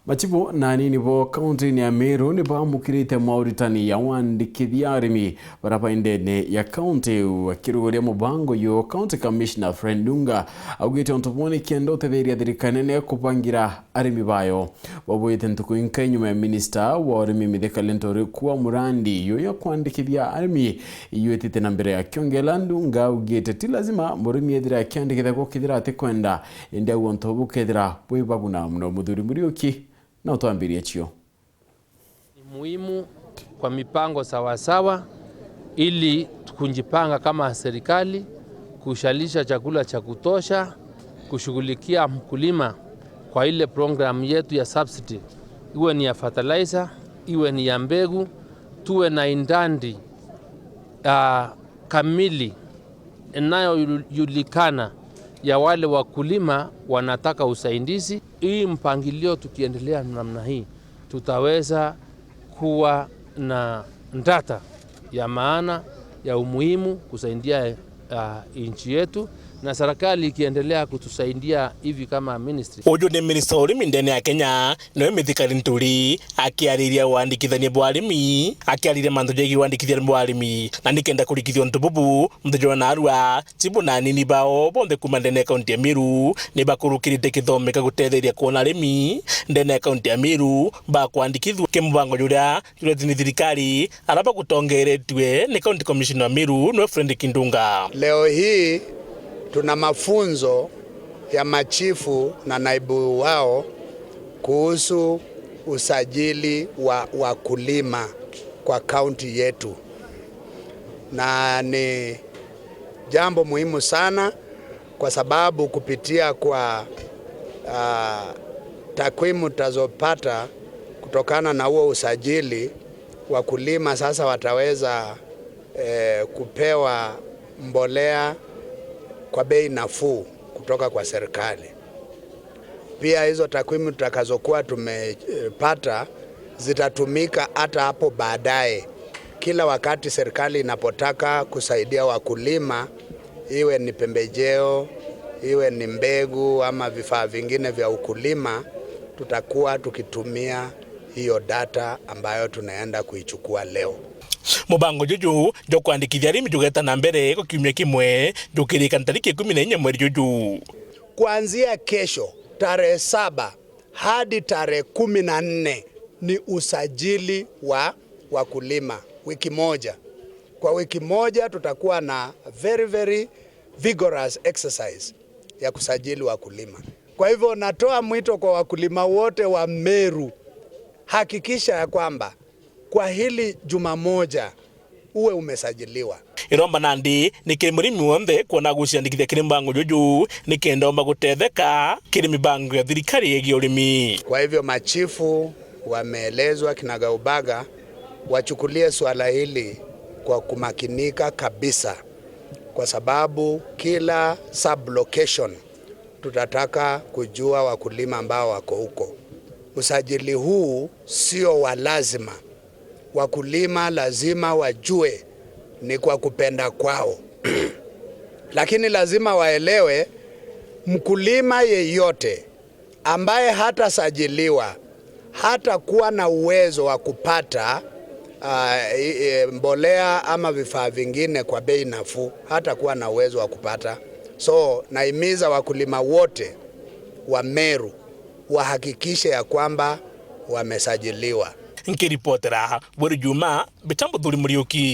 Machibu na anini bo kaunti ya Meru ni bamukirite mauritani ya wandikithia arimi baraba indene ya kaunti. Akiruguria mubango yo, County Commissioner Fred Ndunga augite onto bwone kienda utetheria thirikari nene kubangira arimi bayo. Babwite ntuku inka inyuma ya Minister wa urimi Mithika Linturi kuwa murandi yo ya kwandikithia arimi iyuetite na mbere. Akiongela, Ndunga augite ti lazima murimi ethira akiandikithia gukithira atikwenda, indi au onto bukethira bwibaguna muno. Muthuri Muriuki na utwambirie chio. Ni muhimu kwa mipango sawasawa, ili kujipanga kama serikali kushalisha chakula cha kutosha, kushughulikia mkulima kwa ile program yetu ya subsidy, iwe ni ya fertilizer, iwe ni ya mbegu, tuwe na idadi kamili inayojulikana ya wale wakulima wanataka usaidizi. Hii mpangilio tukiendelea namna hii, tutaweza kuwa na data ya maana ya umuhimu kusaidia nchi yetu, na serikali ikiendelea kutusaidia hivi kama ministry. Uyu ni Minista wa urimi ndene ya Kenya, niwe Mithika Linturi, akiariria wandikithania bwa arimi, akiariria mantu jegie wandikithia bwa arimi na nikenda kurikithio ntu bubu. Muthenya wa narua, chibu na anini bao bonthe kuma ndene ya kaunti ya Meru ni bakurukirite kithomeka gutetheria kuona arimi ndene ya kaunti ya Meru bakwandikithwa kimubango juria juretini ni thirikari aria bagutongeretue ni County Commissioner wa Meru, niwe Fredrick Ndunga. Leo hii tuna mafunzo ya machifu na naibu wao kuhusu usajili wa wakulima kwa kaunti yetu, na ni jambo muhimu sana kwa sababu kupitia kwa takwimu tutazopata kutokana na huo usajili, wakulima sasa wataweza kupewa mbolea kwa bei nafuu kutoka kwa serikali. Pia hizo takwimu tutakazokuwa tumepata zitatumika hata hapo baadaye, kila wakati serikali inapotaka kusaidia wakulima, iwe ni pembejeo, iwe ni mbegu ama vifaa vingine vya ukulima, tutakuwa tukitumia hiyo data ambayo tunaenda kuichukua leo. Mubango juju jukwandikithia arimi jugeta na mbere kwa kiumia kimwe, jukirika tariki 14 mweri juju. Kuanzia kesho tarehe 7 hadi tarehe 14 ni usajili wa wakulima, wiki moja. Kwa wiki moja tutakuwa na very very vigorous exercise ya kusajili wakulima. Kwa hivyo natoa mwito kwa wakulima wote wa Meru, hakikisha ya kwamba kwa hili juma moja uwe umesajiliwa. Iromba nandi nikiri murimi wonthe kuona guciandikithia kiri mbango juju nikenda omba gutetheka kiri mibango ya thirikari yegie urimi. Kwa hivyo machifu wameelezwa kinagaubaga wachukulie swala hili kwa kumakinika kabisa, kwa sababu kila sub-location tutataka kujua wakulima ambao wako huko. Usajili huu sio wa lazima. Wakulima lazima wajue ni kwa kupenda kwao lakini lazima waelewe mkulima yeyote ambaye hatasajiliwa hatakuwa na uwezo wa kupata mbolea ama vifaa vingine kwa bei nafuu, hatakuwa na uwezo wa kupata. So nahimiza wakulima wote wa Meru wahakikishe ya kwamba wamesajiliwa. Nkiripotera Bweri Juma, Bitambo Thuri Muriuki.